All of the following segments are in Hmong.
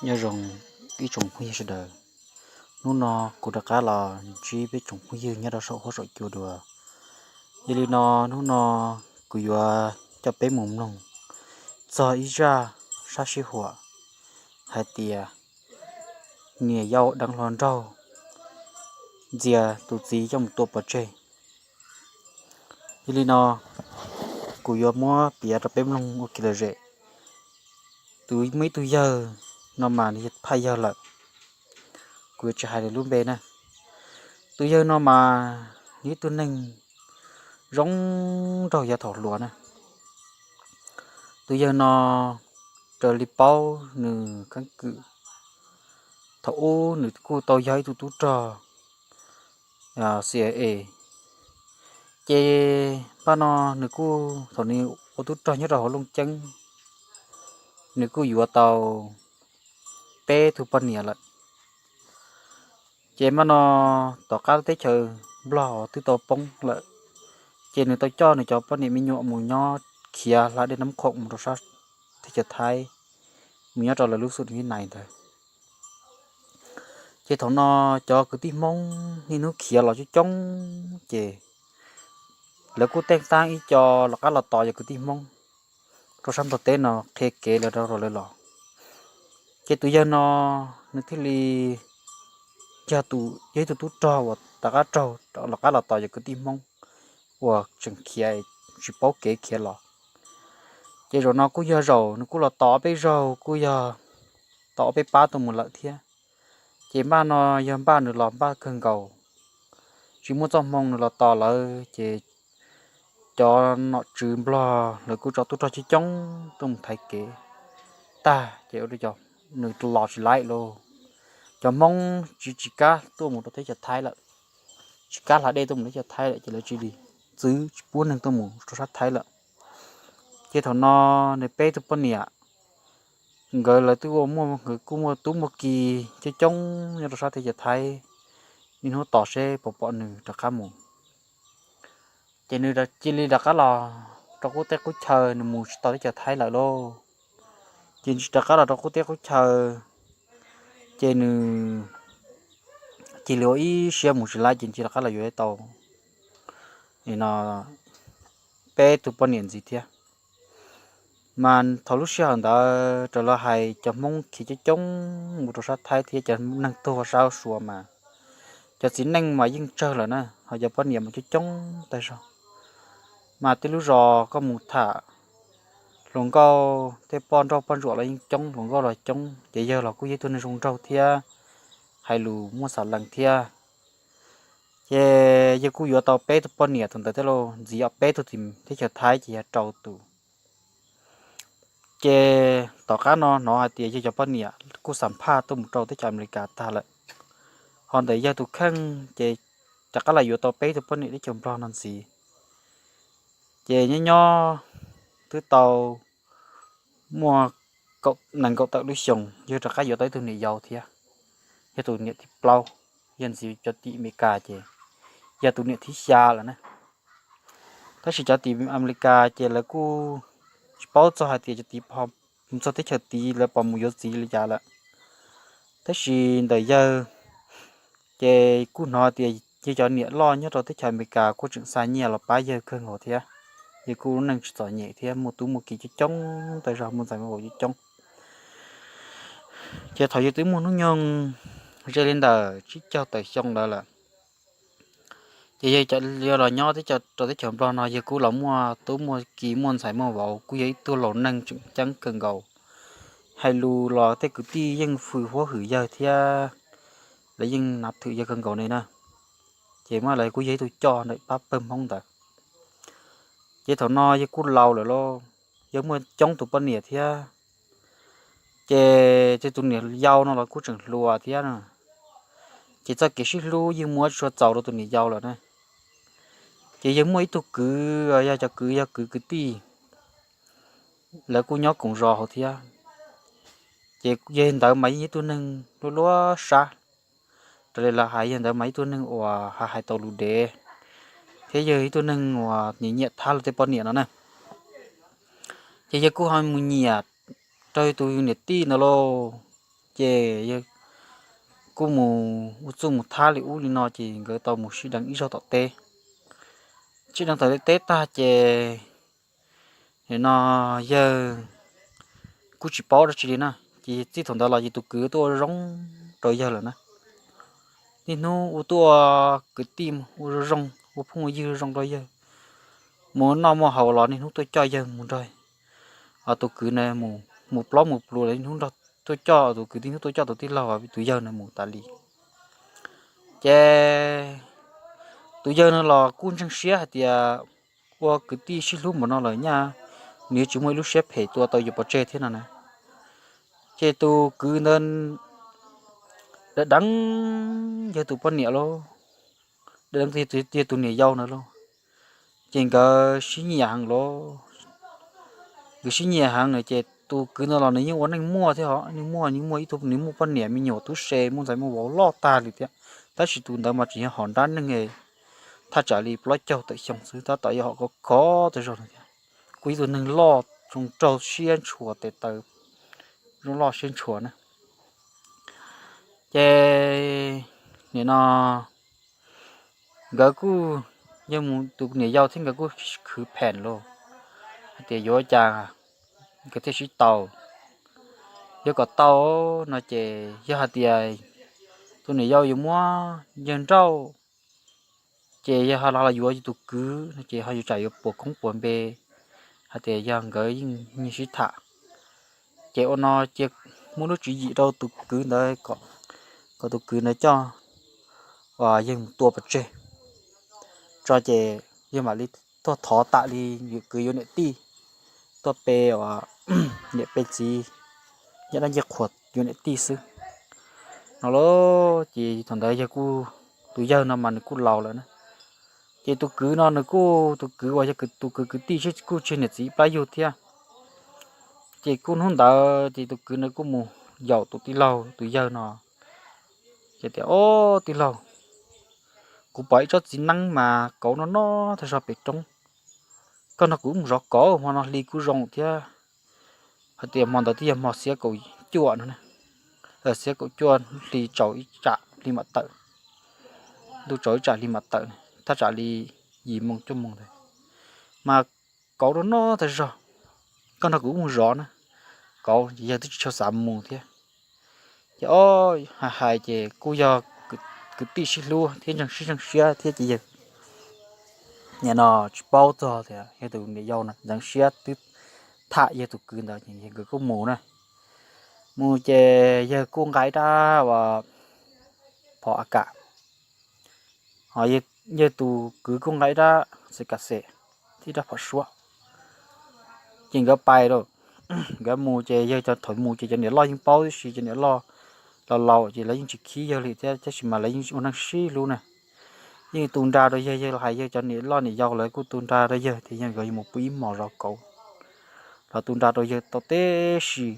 Nyob zoo ib tsoom phooj ywg sawv daws, hnub no kuv rov qab los ntsib peb tsoom phooj ywg nyob rau saum huab saum cua dua. Yog li no, hnub no kuv yuav coj peb mus mloog txog ib zaj sab sij huam hais tias niam yau deev hluas nraug ntxias tus txiv coj mus tua pov tseg. Yog li no, kuv yuav muab piav rau peb mloog ua ke lom zem. Tus muaj ib tug yawg no mas nws yog phaj yawg lawm, kuv yuav tsis hais nws lub npe na. Tus yawg no mas nws ib tug neeg zoo nraug yav thaum hluas na. Tus yawg no raws li paub nws keeb kwm, thaum ub nws kuj tau yog ib tug tub rog C I A. Ces npaj no nws kuj thaum nws ua tub rog nyob rau hauv Looj Ceeb, nws kuj yuav tau peb tug poj niam lawm. Ces npaj no tom qab teb chaws Nplog twb tau poob lawm, ces nws tau coj nws cov poj niam me nyuam mus nyob khiav hla dej Nab Khoom mus rau sab teb chaws Thaib, mus nyob rau lawv lub xum nais ntawd. Ces thaum no cov kwv tij Hmoob niaj hnub khiav los coob coob, ces lawv kuj teej tab ib co los qab los tos cov kwv tij Hmoob rau sab Nplog teb no qhia kev lawv rau lawv los. Ces tus yawg no nws thiaj li yog tus, yog ib tug tub rog uas tom qab raug los qab los tos cov kwv tij Hmoob uas tseem khiav tsis paub kev khiav los. Ces zaum no kuj yog zaum nws kuj los tos peb zaug, kuj yog tos peb pab tuaj mus lawm thiab. Ces npaj no yog npaj nws los npaj kawg nkaus, tsis muaj txoj hmoo nws los tos lawv, ces cov nom tswv Nplog lawv kuj tso tub rog coob coob tuaj mus thaiv kev tag, ces ua rau nws los tsis laib lauj. Cov Hmoob tsis, tsis kam tuaj mus rau teb chaws Thaib lawm, tsis kam hla dej tuaj mus teb chaws Thaib lawm, ces lawv cia li txwv tsis pub neeg tuaj mus rau sab Thaib lawm. Ces thaum no nws peb tug poj niam, nkawd lawv twb ua muaj, nkawd kuj muaj tub muaj ki coob coob nyob rau sab teb chaws Thaib, niaj hnub tos seb puas pom nws rov qab mus. Ces nws cia li rov qab los rau qub teb qub chaw, nws mus tsis tau teb chaws Thaib lawm lauj. Ces nws rov qab los rau qub teb qub chaw, ces nws cia li ua ib siab mus tsis laib, ces cia li rov qab los yuav tau no peb tug poj niam ntxiv thiab. Mas thaum lub sij hawm ntawd raws li hais cov Hmoob khiav coob coob mus rau sab Thaib thiab cov neeg tuag sab Suav mas cov txiv neej mas yeej tsawg lawm na, ho cov poj niam mas coob coob tag zog. Mas tej lub zos koj mus tham hluas nkauj, tej poj nrauj poj ntsuam los yeej coob, hluas nkauj los coob, ces yawg los kuj yog ib tug neeg zoo nraug thiab, hais lus muaj xav lees thiab. Ces yawg kuj yuav tau peb tug poj niam thaum ntawd thiab lauj, ntxiv peb tug tim teb chaws Thaib ces yog rau tus. Ces tom qab no hnov hais tias yawg cov poj niam kuj xam phaj tuaj mus rau teb chaws Amelikas tag lawm, ho ntawm yawg tus kheej ces rov qab los yuav tau peb tug poj niam teb chaws Nplog no ntxiv. Ces nyob nyob twb tau muaj nees nkaum tawm lub xyoo, yawg rov qab yuav tau ib tug niam yau thiab, yog tus niam thib plaub. Yawg ntxiv cov tim Amelikas ces yog tus niam thib xya lawm na. Tab sis cov tim Amelikas ces lawv kuj tsis paub txog hais tias cov tim mus txog teb chaws tid lawv puas mus yuav txiv li cas lawm. Tab sis ntawm yawg ces kuj hnov tias yawg cov niam loj nyob rau teb chaws Amelikas kuj tseem xa nyiaj los pab yawg kawg nkaus thiab. Yawg kuj lub neej tsis txom nyem thiab, muaj tub muaj ki coob coob, tag zog muaj ntxhais muaj vauv coob coob. Ces thaum yawg twb muaj hnub nyoog ze li ntawm tsib caug tawm xyoo ntawd lawm, ces yawg los nyob rau teb chaws Nplog no yawg kuj los muaj tub muaj ki muaj ntxhais muaj vauv, kuj yog ib tug laus neeg tseem ceeb kawg nkaus. Hais lus los tej kwv tij yeej fwm huab hwm yawg thiab, lawv yeej nav thwm yawg kawg nkaus ne na. Ces mas lawv kuj yog ib tug coj ntawm pab pawg Hmoob ntawd. Ces thaum no yawg kuj laus lawm lauj, yawg muaj coob tus poj niam thiab. Ces tej tus niam yau no los kuj tseem hluas thiab na. Ces txoj kev sib hlub yeej muab tsis txaus rau tus niam yau lawm na. Ces yawg muaj ib tug kwv, yog cov kwv yog kwv kwv tij, lawv kuj nyob koom zos hauv thiab. Ces yawg ntawd mas yeej ib tug neeg luaj luaj sab. Raws li lawv hais yawg ntawd mas ib tug neeg uas hais hais tau lus dev, thiab yawg ib tug neeg uas nyiam nyiam thab luag tej poj niam no na. Ces yawg kuj ho mus nyiam rau tus niam tij ntawd lauj. ces yawg kuj mus ua txuj mus thab li ub li no ces nkawd tau mus sib deev ib zaug tom teb. Sib deev tom teb tag ces nim no yawg kuj tsis paub dab tsi li na, ces txij thaum ntawd los ces tus kwv tuaj ua zoo rau yawg lawm na. Niaj hnub ua tuaj kwv tij ua zoo zoo, ua phooj ua ywg zoo rau yawg, mus noj muaj haus los niaj hnub tuaj coj yawg mus nrog tus kwv na mus plaub mus pluas los niaj hnub nrog, tuaj coj tus kwv tij hnub tuaj coj tus tij laug tus yawg na mus tas li. Ces tus yawg no los kuj ntseeg siab hais tias ua kwv tij sib hlub npaum no lawm nyaj, nws yuav tsis muaj ib lub siab phem tua tau yawg pov tseg thiab no na. Ces tus kwv ntawd deev deev yawg tus poj niam lauj, deev deev yawg tus niam yau ntawd lauj. Ces nkawd sib nyiam heev lauj, nkawd sib nyiam heev na ces tus kwv ntawd los nws yeej ua neej muaj thiab os, neej muaj, nws muaj ib tug, nws muaj poj niam me nyuam tub se muaj ntxhais muaj vauv loj tag li thiab, tab sis tus ntawd mas tseem yog hom nrab neeg thaj tsam li plaub caug tawm xyoo xwb, tab tom yog hom khov khov tag zog no thiab. Kuj ib tug neeg loj zoo nraug siab ntshua tes taw, zoo loj siab ntshua na. Ces nim no nkawd kuj, yawg mus tus niam yau thiab nkawd kuj khwv pheem los hais tias yuav ua cas nkawd thiaj sib tau. Yog kom tau no ces yog hais tias tus niam yau yuav muab yawg nrauj, ces yawg ho los yuav tus kwv no ces ho yuav tsam yuav puas koob puas npe hais tias yog nkawd yeej nyiag sib tham. Ces ua no cia muab lub tswv yim rau tus kwv ntawd kom tus kwv ntawd coj yawg mus tua pov tseg tso ces yawg mam li tuaj thov tam li kwv yuav niam tij, tuaj pe niam pe txiv, nyiaj dab nyiaj qhuas yuav niam tij xwb no lauj. Ces thaum ntawd yawg kuj, tus yawg no mas nws kuj laus lawm na. Ces tus kwv no nws kuj, tus kwv uas yog tus kwv kwv tij kuj tseg niam txiv ib plab yug thiab. Ces kuj hnub ntawd ces tus kwv no kuj mus yaum tus tij laug tus yawg no, ces tias, Ob, tij laug, kuv pom ib tsob txiv neeb mas kauv no no tag zog pem roob, koj nrog kuv mus zov kauv, hmo no hli kuj zoo thiab. Hais tias hmo ntawd twb yog hmo xiab kaum cuaj no, xiab kaum cuaj hli tsaus ib tsam hli mam tawm, ntuj tsaus ib tsam hli mam tawm, thaj tsam li yim moo cuaj moo ntawd, mas kauv no no tag zog, koj nrog kuv mus zov na. Kauv ces yawg twb tsis tshua xav mus thiab. Ces ob, hais hais ces kuj yog kwv tij sib hlub thiab ntseeg sib ntseeg siab thiab ces yawg nim no tsis paub txog tias yawg tus niam yau no ntxeev siab twb tham yawg tus kwv ntawd ces yawg nkawd kuj mus na. Mus ces yawg kuj nqa ib rab uas phom a kam, ho yawg tus kwv kuj nqa ib rab xes kas xes thiab ib rab phom suab. Ces nkawd pais lawm, nkawd mus ces yawg cov, thaum mus ces cov niam loj yeej paub tib si, cov niam loj laus laus ces lawv yeej tsis khib yawg li thiab, tab sis mas lawv yeej ua neej sib hlub na. Yeej tu nra rau yawg, yawg los hais yawg cov niam loj niam yau lawv kuj tu nra rau yawg tias yawg nkawd yuav mus pw ib hmos zov kauv, los tu nra rau yawg tau tib si.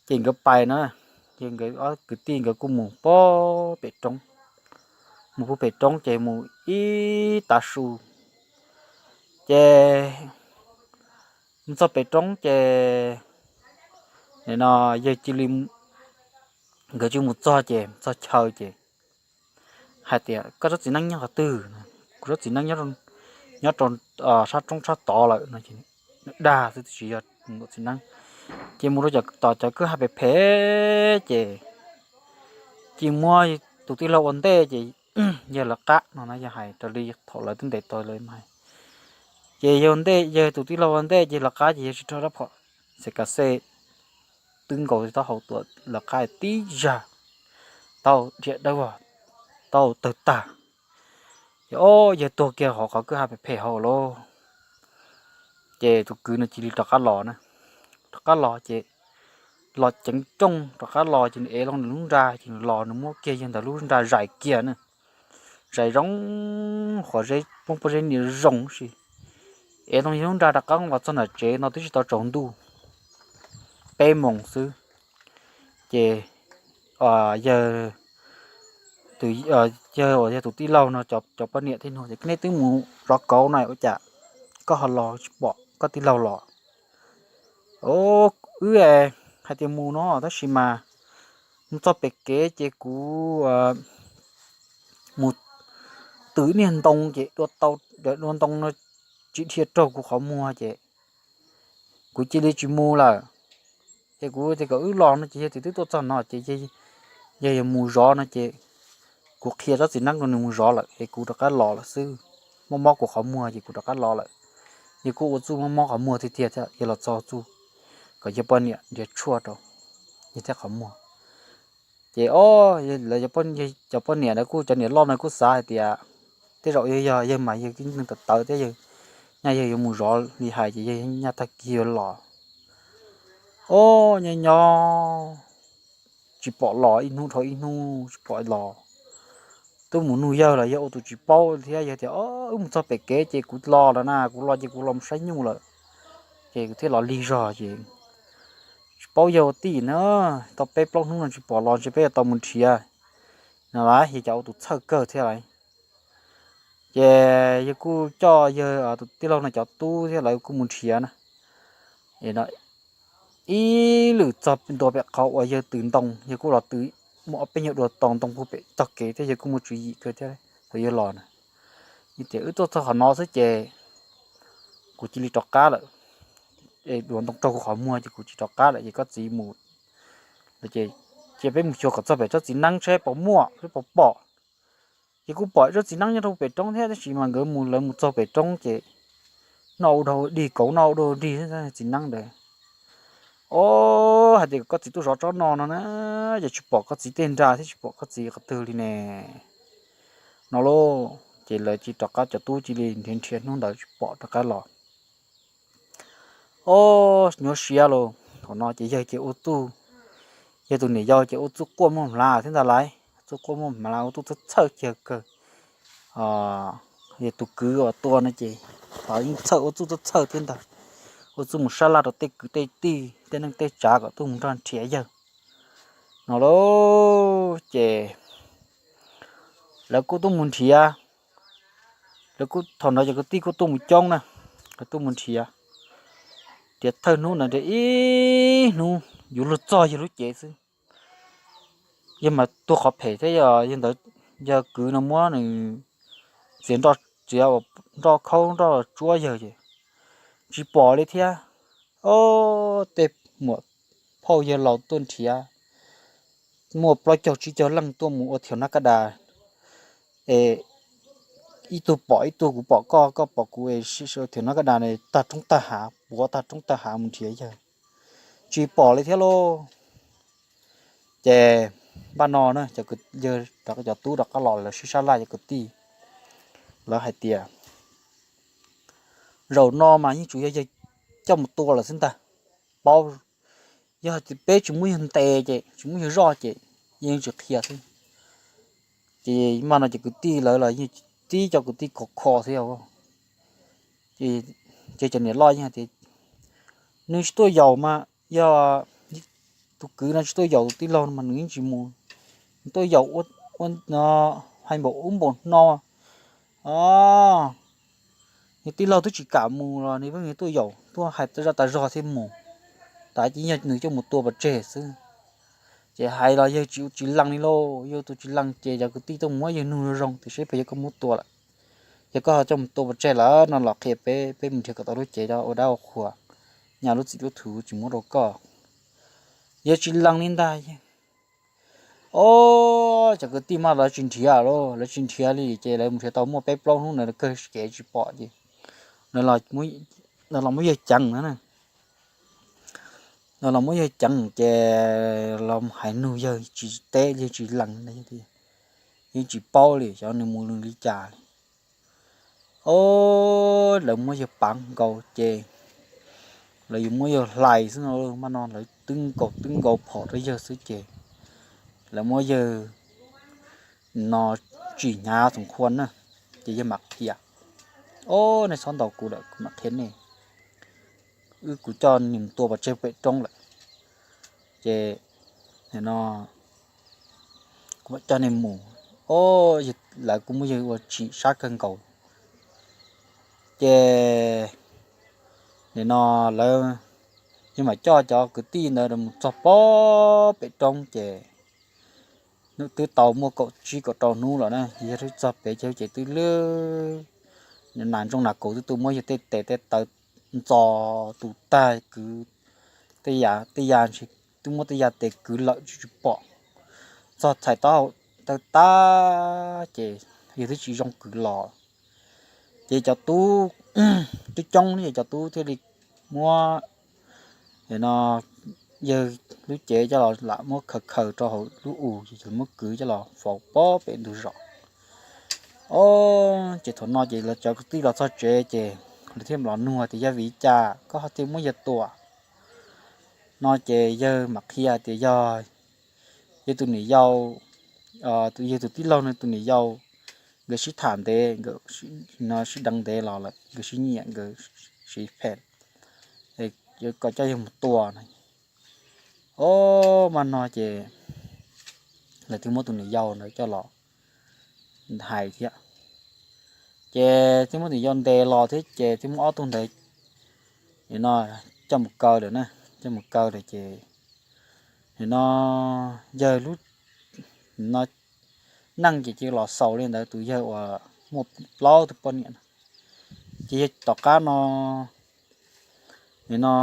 Ces nkawd pais na, ces nkawd ob kwv tij nkawd kuj mus pem roob, mus pem roob ces mus ib tav su, ces mus txog pem roob ces nim no yawg cia li, nkawd cia li mus txog ces txog chaw ces hais tias, Koj tsob txiv neeb nyob qhov twg? Kuv tsob txiv neeb nyob rau sab roob sab tod lawm no. Dag xwb tsis yog txiv neeb. Ces mus rau tom cov kwj ha phem phem ces cia li muab tus tij laug ua ntej ces yawg lawv qab no na, yog hais raws li thaum lawv twb ntes tau lawv mas. Ces yawg ntej, yawg tus tij laug ua ntej ces lawv qab ces yawg tsis raug rab phom xes kas xes twb nkaus taub hau tuam lawv qab tib zag, tau dhia dawb vog, tau tawg tag. Ces ob, yawg tuag kiag hauv qhov kwj ha phem phem hauv lauj. Ces tus kwv no cia li rov qab los na, rov qab los ces los ceev rooj rov qab los ces nws ev loo nws lub nra ces nws los nws muab kiag yawg ntawd lub nra zais kiag na, zais zoo, qhuav zeb poob pob zeb niam zoo si. Ev loo yawg lub nra rov qab los txog nram tsev no twb tsis tau tsaus ntuj, peb moos xwb. Ces yawg, yawg uas yog tus tij laug no cov poj niam thiaj nug tias, Neb twb mus zov kauv no ua cas koj ho los tsis pom koj tij laug los? Wb hais tias mus no tab sis mas mus txog pem kev ces kuv mus twv niag ntoo ces dua tau, dua ntoo no tsis dhia raug kuv qhov muag ces kuv cia li tsis mus lawm. Ces kuv tias kom wb los no ces yawg tias twb tuaj txog no ces yawg yuav mus zov no ces kuv qhia tsob txiv neeb rau nws mus zov lawm es kuv rov qab los lawm xwb. Mob mob kuv qhov muag ces kuv rov qab los lawm. Yawg kuj ua txuj mob mob qhov muag tiag tiag thiab, yawg los txog txuj kom yawg poj niam nrhiav tshuaj rau yawg thiab qhov muag. Ces o, lawv cov poj niam ntawd kuj, cov niam loj no kuj xav hais tias tej zaum yog yawg mas yawg tawv tawv thiab, yawg nyaj yawg yuav mus zov li hais ces yawg nyaj tag kis yuav los. O, nyob nyob tsis pom los, ib hnub dhau ib hnub tsis pom los. Twb mus nug yawg los yawg ua tus tsis paub thiab, yawg tias o, wb mus txog pem kev ces kuv los lawm na, kuv los ces kuv los mus saib nyuj lawm ces kuv thiaj los lig zog ces tsis paub yawg ua tij na. Tau peb plaub hnub no tsis pom los ntshe peb yuav tau mus nrhiav no las, yawg cov ua tus txhawj kawg thiab lawm. Ces yawg kuj coj yawg tus tij laug no cov tub thiab lawv kuj mus nrhiav na. No ib lwm txog ntua pem qhov uas yawg twv ntoo, yawg kuj los twv muaj ob peb nyuag dua tos ntoo puag pem tog kev thiab, yawg kuj muaj tswv yim kawg thiab thaum yawg los na. Tias wb tuaj txog qhov no xwb ces kuv cia li rov qab lawm. Dua ntoo raug kuv qhov muag ces kuv tsis rov qab lawm ces koj txiv mus. Ces, ces peb mus xyuas kom txog pem tsob txiv neeb saib puas muaj, saib puas pom. Ces kuj pom tsob txiv neeb nyob rau pem roob thiab, tab sis mas nkawd mus, lawv mus txog pem roob ces noj ua dog dig, kauv noj ua dog dig txiv neeb ntawd. O, hais tias koj txiv tuaj zov tsob no no na, ces tsis pom koj txiv tej nra thiab tsis pom koj txiv qhov twg li ne no lauj. Ces lawv cia li rov qab, cov tub cia li nrhiav nrhiav hnub ntawd tsis pom rov qab los. O, nyuaj siab lauj. Thaum no ces yawg ces ua txuj, yawg tus niam yau ces ua txuj quaj muag hmlav thiab ntag lauj, txuj quaj muag hmlav, ua txuj txhawj txhawj kiag kawg. Yawg tus kwv uas tua no ces yeej txhawj, ua txuj txhawj txhawj thiab ntag, ua txuj mus sab laj rau tej kwv tej tij tej neej tej tsav kom tuaj mus nrog nrhiav yawg no lauj. Ces lawv kuj tuaj mus nrhiav, lawv kuj, thaum ntawd cov kwv tij kuj tuaj mus coob na, lawv tuaj mus nrhiav, nrhiav thawj hnub ntawd nrhiav ib hnub yuav luag txog yawg lub cev xwb. Yawg mas tuag qhov phem thiab, yog yawg ntawd, yawg kwv no muab nws txiav nroj, txiav nroj khaub nroj tsuab yawg ces tsis pom li thiab. O, tej muam phauj yawg laus tuaj nrhiav, muaj plaub caug tsib caug leej tuaj mus ua thiaus nab kaj das es ib tug pom ib tug, kuv pom koj, koj pom kuv es ua thiaus nab kaj das tag roob tag hav, puav tag roob tag hav mus nrhiav yawg, tsis pom li thiab lauj. Ces npaj no na, cov kwv, yawg rov, cov tub rov qab los, lawv sib sab laj cov kwv tij, lawv hais tias zaum no mas yeej tsuas yog yawg coj mus tua lawm xwb ntag. Paub, yog tias peb tsis muab yawg ntes ces, tsis muab yawg zoj ces yeej tsis qhia xwb. Ces npaj no cov kwv tij lawv los yeej tib co kwv tij khov kho xwb. Ces cov niam loj yeej hais tias nws tsis tuaj yaum mas, yog tus kwv no tsis tuaj yaum tus tij laug no mas nws yeej tsis mus. Nws tuaj yaum ua, ua no, hais npaum ub npaum no, o, nws tij laug twb tsis kam mus los nws pheej tuaj yaum, tuaj hais zaj tas zog thiab mus. Tab sis yog nws coj mus tua pov tseg xwb. Ces hais los yawg tsis, tsis lees li lauj, yawg tus tsis lees ces cov kwv tij tuaj muab yawg nug zoo zoo tias seb puas yog koj muab tua lawm. Yog koj ho coj mus tua pov tseg lawm no los qhia peb, peb mus nrhiav kom tau lub cev ua dab ua qhua, nyaj lub txim lub thuv tsis muab rau koj. Yawg tsis lees li ntag. O, cov kwv tij mas lawv tsis nrhiav lauj, lawv tsis nrhiav li ces lawv mus nrhiav tau muaj peb plaub hnub ntawd kawg kev tsis pom ces lawv los muab yawg ceev na. Lawv los muab yawg ceev ces los hais nug yawg tsis teb, yawg tsis lees, yeej tsis paub li xyov nws mus nws li cas li. O, lawv muab yawg pav nkaus ces lawv yuav muab yawg hlais xwb no, mas no lawv twb nkaus twb nkaus phom rau yawg xwb ces lawv muab yawg no tsim hnyav txoos khua na, ces yawg mam qhia. O, nej txhob ntaus kuv lawm, kuv mam qhia nej. Wb, kuv coj nws mus tua pov tseg pem roob lawm, ces no kuv mam coj nej mus. O, lawv kuj muab yawg ua tsim sab kawg nkaus. Ces nim no lawv, yawg mam coj cov kwv tij ntawd mus txog pob pem roob ces Twb tau muaj kaum tsib kaum rau hnub los na, yog twb txog pem ces ces twb lwj, nas ntsooj nas kaus twb tuaj muab yawg tej tes tej taw ntxos tus tag kwv, tej ya tej ya ntshe twb muab tej ya tes kwv lawm tsis tsis pom. Txog txhais taub hau tawg tag ces yawg twb tsis zoo kwv los. Ces cov tub twb coob ne, cov tub thiaj li muab no yawg lub cev coj los lam muab khaws khaws rau hauv lub us ces muab kwv coj los faus pob pem ntug zos. Os, ces thaum no ces lawv cov kwv tij los txog tsev ces lawv thiaj los nug tias yog vim li cas koj ho thiaj muab yawg tua. No ces yawg mam qhia tias yog yawg tus niam yau, yawg tus tij laug no tus niam yau, nkawd sib tham ntev, nkawd no sib deev ntev los lawm, nkawd sib nyiam, nkawd sib phem, kom coj yawg mus tua no. Os, mas no ces lawv thiaj muab tus niam yau ntawd coj los hais thiab. Ces thiaj muab tus niam yau ntes los thiab ces thiaj muab ob tug ntawd no coj mus kaw lawm na, coj mus kaw lawm ces nim no yawg lub no neej ces cia li los xaus li ntawd, tus yawg uas muaj plaub tug poj niam no. Ces yawg tom qab no nim no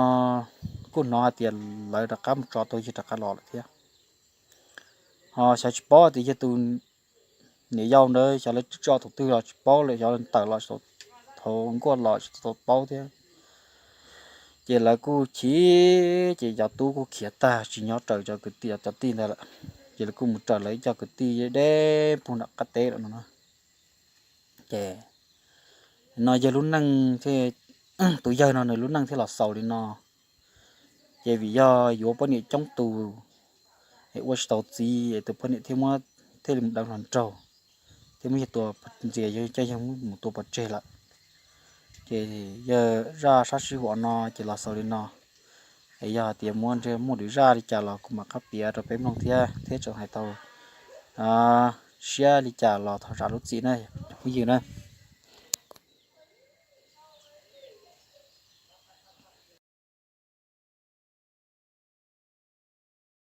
kuj hnov hais tias lawv rov qab mus tso tau yawg rov qab los lawm thiab. Ho xyov tsis paub tias yawg tus niam yau ntawd xyov lawv tso thaum twg los tsis paub lawm, xyov lawv tawm los thaum nkuaj los tsis tau paub thiab. Ces lawv kuj chim, ces cov tub kuj khiav tag tsis nyob raws cov kwv tij cov tij ntawd lawm. Ces lawv kuj mus raws lawv ib co kwv tij deb puag nram qab teb lawm no. Ces no yawg lub neej thiaj, tus yawg no nws lub neej thiaj los xaus li no. Ces vim yog yuav poj niam coob tus, es ua tsis tau txiv es tus poj niam thiaj muab, thiaj li mus deev hluas nraug, thiaj muab yawg tua, ntxias yawg coj yawg mus tua pov tseg lawm. Ces yawg zaj sab sij huam no ces los xaus li no. Es yog hais tias muaj, muaj lwm zaj li cas los kuv mam qab piav rau peb mloog thiab, thiab tseem hais tau siab li cas los thov zam lub txim na cov phooj ywg na.